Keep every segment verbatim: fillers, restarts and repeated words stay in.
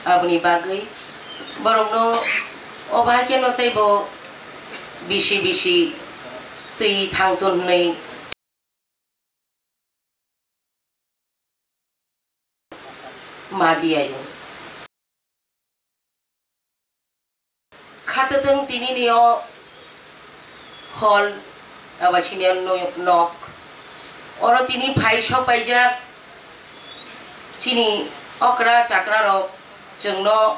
Aboni bagwi borokno o bahai kheno teibo bisi bisi twi thangtun hwnwi ma diyayo. Khatwthwng tinini o hall eba sini o no-, nok. Oro tini phai sok paijak chini okra chakra rok chwngno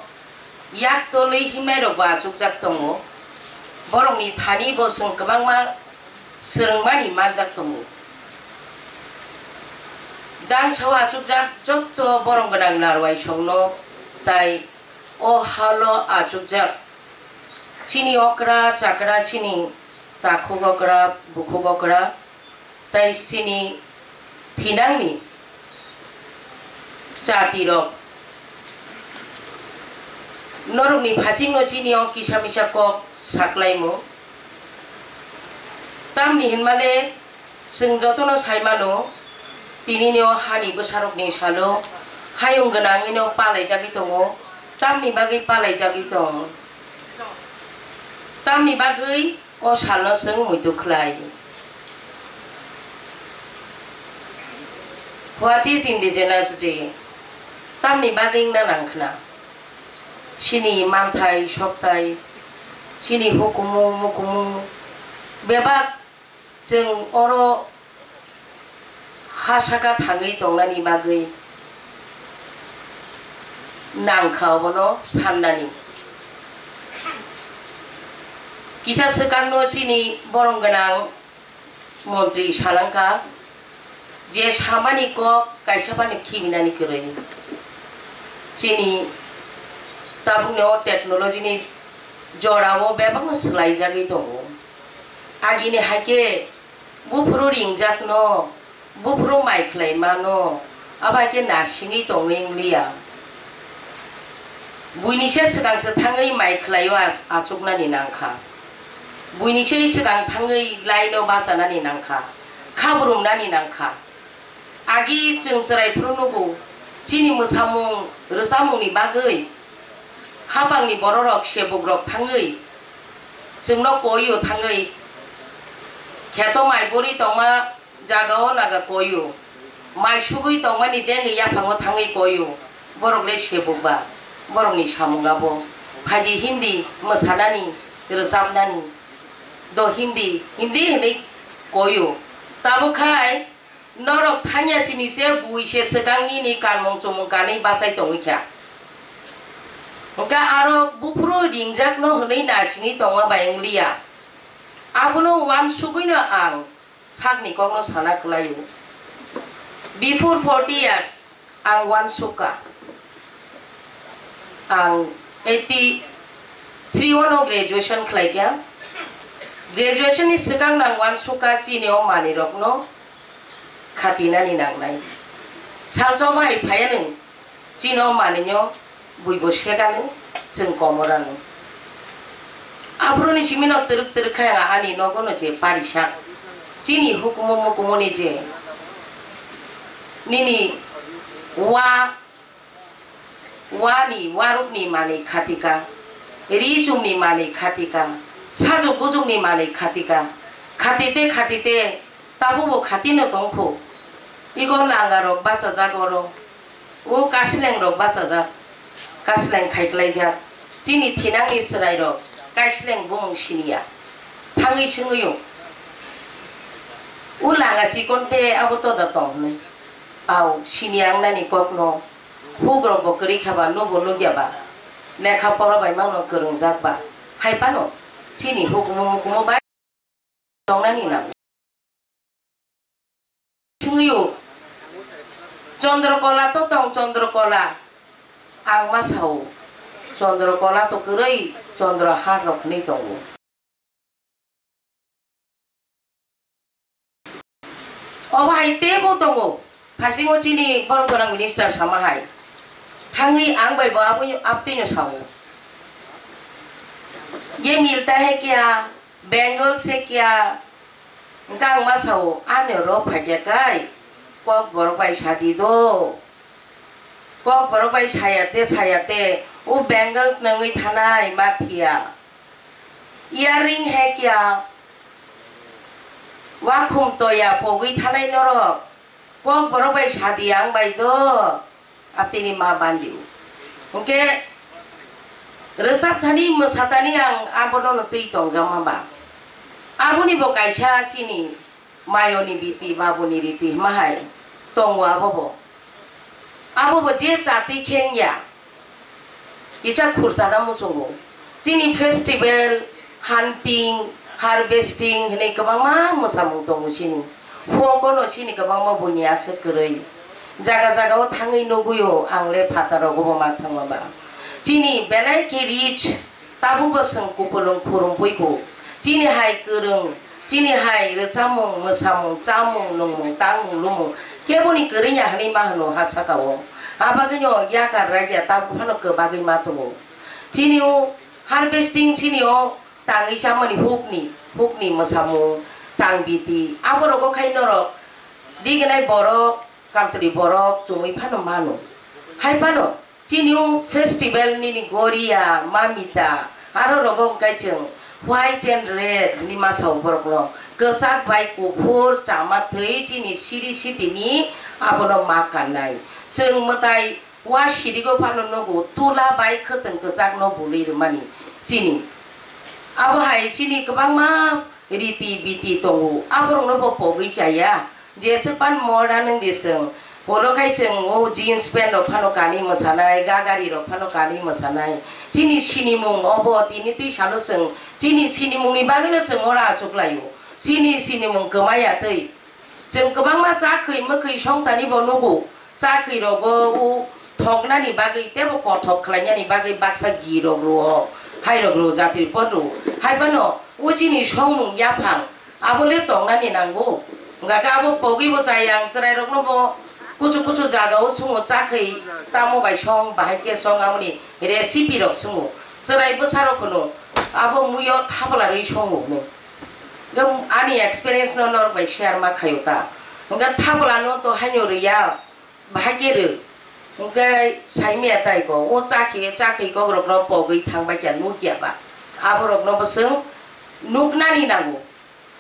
yak tolwi himnai rok bo achukjak tongo. Borokni thani bo chwng kwbangma swrwngmani manjak tongo. Dangsao achukjak jotto borom gwnang narwai songno tai o halo achukjak. Chini okra chakra, chini takhuk okra, bukhuk okra, tai chini thinangni chatirok. Norokni phasingno chini o kisa misa kok saklaimung. Tamni hinmale, chwng jotono sai mano, tinini o hani bwsarokni salo hayung gwnangwino palaijagwi tongo. Tamni bagwi palaijagwi tong? Tamni bagwi o salno chwng muitu khlai? What is Indigenous Day? Tamni bagwi wngna nang khna? Chini manthai sokthai, chini hukumu mukumu bebak chwng oro ha saka thangwi tongnani bagwi nangkha obono sannani. Kisa swkangno chini borom gwnang montri salangkha je samani kok kaisa phano khiminani kwrwi. Chini tabukni o technology ni jorao bebakno swlaijagwi tongo. Agini hai khe buphuru ringjakno, buphuru mai khlai mano, abo hai khe nasingwi tongwi wng liya. Buini se swkang se thangwi mai khlaio ach-, achuknani nangkha. Buini se swkang thangwi laino bachanani nangkha, khabrumnani nangkha. Agi chwng chwrai phuru nugo, chini mwsamung rwchapmungni bagwi hapangni bororok sebukrok thangwi chwngno koio thangwi kheto mai bwrwi tongma jagao naga koio, mai sugwi tongmani dengwi yaphango thangwi koio, borok le sebuk ba, borokni samung abo phaidi himdi mwsanani, rwchapnani, do himdi, himdi hinwi koio. Tabuk khai norok thangya sini se bui se swkang nini kanmung chumung kanwi bachai tongwi kha. Hwnkhe aro buphuru ringjakno hwnwi nasingwi tongma bai wng liya. Abono uansugwino ang sakni kokno sana kwlaio. Before forty years, ang uansukha. Ang eighty three o no graduation khlaikha. Graduation ni swkang nang uansukha chini o manwi rokno khatinani nangnai. Salsa bai phaiya nwng chini o manwino buibo segano chwng komorano. Aphuruni simino twrwk twrwk khai ang ani nogono je parisak. Chini hukumu mukumuni je nini wa, wani, warukni manwi khatika, ri chumni manwi khatika, sajwk gujwkni manwi khatika, khatite khatite Tabukbo khatino tongkho. Iko langarok bachajak oro. O kaslengrok bachajak. Kasleng khaiklaijak. Chini thinangni chwrairok kaisleng bumung siniya. Thangwi swngwi o. O langa chikonte abo toda tong hwnwi. Ao, siniya wngnani kokno. Hukrokbo kwrwi khaba, nubo nukya ba. Lekha pora bai mangno kwrwngjak ba. Hai phano chini hukumu mukumu bai tongnani nango. Swngwi o, Chandrakala to tong Chandrakala? Ang ma sao, Chandrakala to kwrwi Chandrahar rok hwnwi tongo. Obo hai teibo tongo, thasingo chini borok gwnang minister sama hai. Thangwi ang bai bo aboni, abtwino sao. Ye milta hai kya? Bengal se kya? Hwnkhe ang ma sao, ani oro phaikya kai, kok borok bai sadi do. Kok borok bai saya te, saya te, o bangles nangwi thanai ma thiya. Earring he kya, wakhum toya pogwi thanai norok. Kok borok bai sadi ang bai do, aptini ma bandi. Hwnkhe rwchap thani, mwsa thani ang abono no twi tongjakma ba. Aboni bo kaisa chini Mayoni biti, babuni riti hwnma hai tongo abo bo. Abo bo je chati kheng ya, kisa khursa da muchungo. Chini festival, hunting, harvesting hinwi kwbangma mwsamung tongo chini. Folk no chini kwbangma buini aswk kwrwi. Jaga jaga o thangwi nugwi o, ang le phataro go bo ma thangma ba. Chini belai khe rich, tabukbo chwng kupulung khurumpuiku. Chini hai kwrwng, chini hai rwchapmung, mwsamung, chamung, nungmung, tangmung, lumung keboni kwrwngya hwnwi ma hwno ha saka-o. Abagwino yakar raida tabuk phano kwbagwi ma tongo. Chini o harvesting, chini o tangwi chamani hukni, hukni mwsamung, tangbiti, aborogo khai norok rignai borok, kamchwlwi borok chumui phano mano. Hai phano, chini o festival nini goria, mamita, aro rogo wngkha chwng white and red ni masa o borokno, kwchak bai kuphur chama thwi chini siri sitini abono ma kannai. Chwng mwtai wa sirigo phano nugo tula bai khwtwng kwchakno bului rwmani chini. Abo hai chini kwbangma riti biti tongo, aborokno bo pogwi chaya. Jesa pan modern wng di chwng, oro khai chwng o jeans pant rok phano kanwi mwsanai, gagari rok phano kanwi mwsanai. Chini sinimung obo tini twi salo chwng, chini sinimung ni bagwi no chwng oro achuk lai o. Chini sinimung kwmai ya twi. Chwng kwbangma cha khwi mwkhwi songtani bo nugo. Cha khwi rogo o thoknani bagwi tebo kothok khlainani bagwi baksa gi rok rwo, hai rok rwo jatri pot rwo. Hai phano o chini songmung yaphang. Abo le tongnani nango. Hwnkha khe abo pogwi bo chai ang chwrairokno bo kuchu kuchu jaga o sungo chakhwi tamo bai song bahai khe song amoni recipe rok sungo. Chwrai bwsarok hwno abo muiyo thapla rwi songo hwnwi. Hwnkhe ani experience no norok bai share ma khaio ta. Hwnkhe thapla no to haino rwya. Bahai khe rw. Hwnkhe saimaya tai kok, o chakhe, chakhe kokrokno pogwi thangbai kha, nukya ba. Aborokno bo chwng nuknani nango.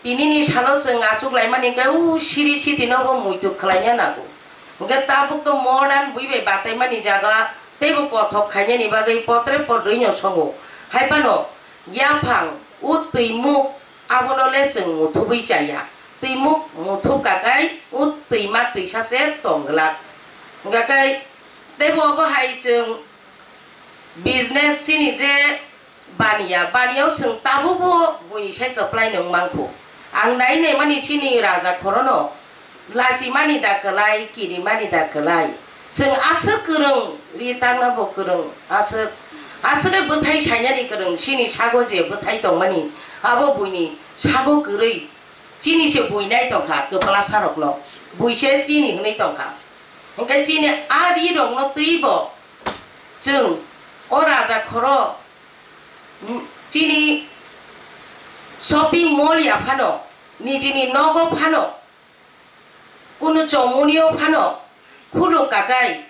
Tinini salo chwng achuk laimani khe, o siri sitino bo muitu khlaina nango. Hwnkhe tabuk to modern bui bai bataimani jaga, teibo kothok khainani bagwi potre podrino songo. Hai phano yaphang, o twimuk, abono le chwng muthubwi chaya. Twimuk muthub kakai o twima twisa se tong glak. Hwnkha khe teibo obo hai chwng business chini je baniya, baniya o chwng tabukbo buini sai kwplai nung mankhu. Ang nai naimani chini raja khorono lachimani da kwlai, kirimani da kwlai. Chwng aswk kwrwng, ri tangna bo kwrwng, aswk, aswk khe bwthai sainani kwrwng, chini sago je bwthai tongmani, abo buini sago kwrwi. Chini se buinai tongkha kwplasarokno, bui se chini hwnwi tongkha. Hwnkhe chini a rirokno twibo chwng o raja khoro, mm, chini shopping mall ya phano, nijini nogo phano, kunu chongmunio phano khuluk kakai,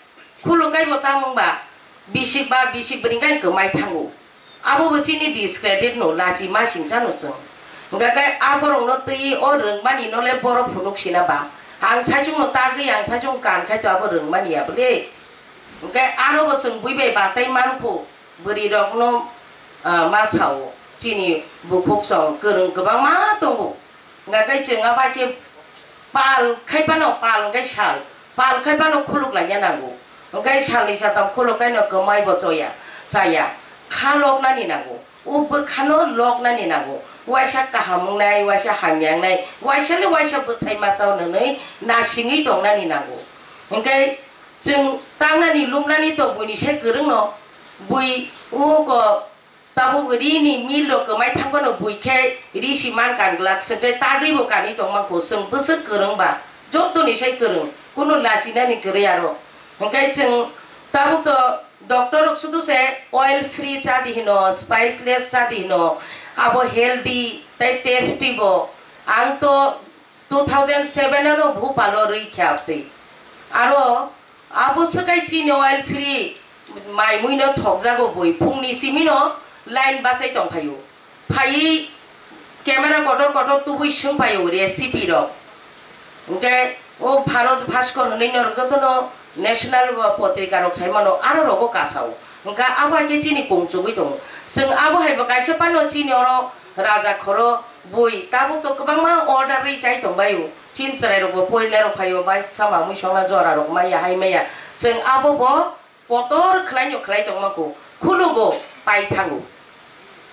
khuluk kaibo tamung ba bisik ba bisik bwrwi kai kwmai thango. Abo bo chini discredit no, lachi ma singsa no chwng. Hwnkha khe aborok no twi o rwngmani no le borok phunuk sina ba. Ang saichung no tagwi ang saichung kan khai to abo rwngmani ya bwle. Hwnkhe aro bo chwng bui bai batai mankhu, bwrwi rok no, ah, ma sao chini bukhuk song kwrwng kwbangma tongo. Hwnkha khe chwng abo hai khe pal khai phano, pal hwnkhe sal, pal khai phano khuluk laina nango. Hwnkhe salni satham khuluk khaino kwmai bo choya, chaya, kha loknani nango. O bwkhano loknani nango. Waisa kaham wngnai, waisa hamya wngnai, waisa le waisa bwthai masa hwnwi nasingwi tongnani nango. Hwnkhe chwng tangnani luknani to buini sai kwrwngno, bui o ko Tabuk rini mill rok kwmai thang phano bui khe ri si man kan glak, chwng khe tagwi bo kanwi tong mankho, chwng bwswk kwrwng ba, joto ni sai kwrwng, kunu lachinani kwrwi aro. Hwnkhe chwng tabuk to doctor rok sudu se oil free cha di hino, spiceless cha di hino, abo healthy tei tasty bo. Ang to two thousand seven ano Bhopal o rwi khe abtwi. Aro Abo swkai chini oil free mai mui no thokjago bui, phungni simi no line bachai tong phaio. Phaiwi camera kotor kotor tubui swng phaio recipe rok. Hwnkhe o Bharat Bhaskar hwnwi norok jotono national potrika rok sai mano, aro rogo kasao. Hwnkha abo hai khe chini kung chugui tongo. Chwng abo hai bo kaisa phano chini oro raja khoro bui tabuk to kwbangma order rwi chai tong baio. Chini chwrai rok bo porinai rok phaio, bai sama mui songna jora rok maya hai maya. Chwng abo bo kotor khwlaino khwlai tongma kho, khulugo pai thango.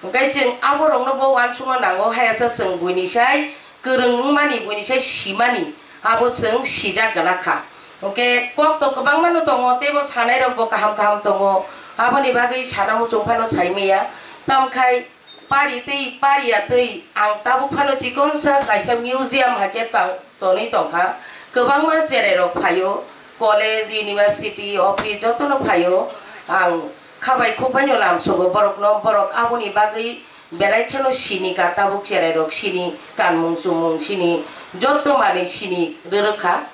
Hwnkhe chwng aborokno bo uansukna nango, hayasa chwng buini sai kwrwng wngmani, buini sai simani, abo chwng sijak glak kha. Hwnkhe kok to kwbangmano tongo, teibo sanairokbo kaham kaham tongo, aboni bagwi sana muchung phano sai maya. Tamkhai pari tei pariya tei ang tabuk phano chikonsa kaisa museum hakhe tang tonwi tongkha. Kwbangma cherai rok phaio, college, university, office jotono phaio. Ang khabai khukbaino lamsogo borokno, borok aboni bagwi belai kheno sini ka tabuk cherai rok, sini kanmung chumung, sini joto manwi sini rwrwkha.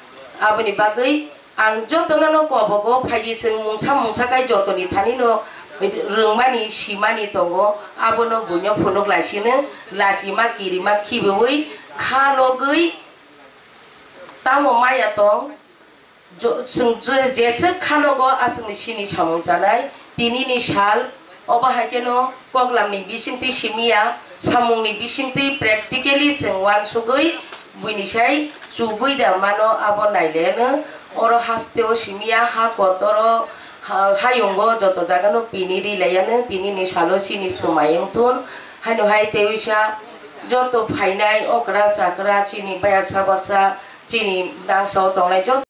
Aboni bagwi ang jotono no kobogo phaiji, chwng mungsa mungsa khai jotoni thanino rwngmani, simani tongo, abono buino phunuk laisino lachima kirima khibiwi kha logwi tamo maya tong. Jo-, chwng je-, jeswk khanogo aswkni sini samung chanai, tinini sal, obo hai kheno koklamni bisingtwi simiya, samungni bisingtwi practically chwng uansugwi buini sai chugwi da mano, abo nailaiano. Oro hasteo simiya, ha kotoro, ha, hayungo joto jagano pini ri laiano, tinini salo chini swmai wngthun. Haino hai tei uisa joto phainai okra chakra, chini bayasa baksa, chini dangsao tongnai joto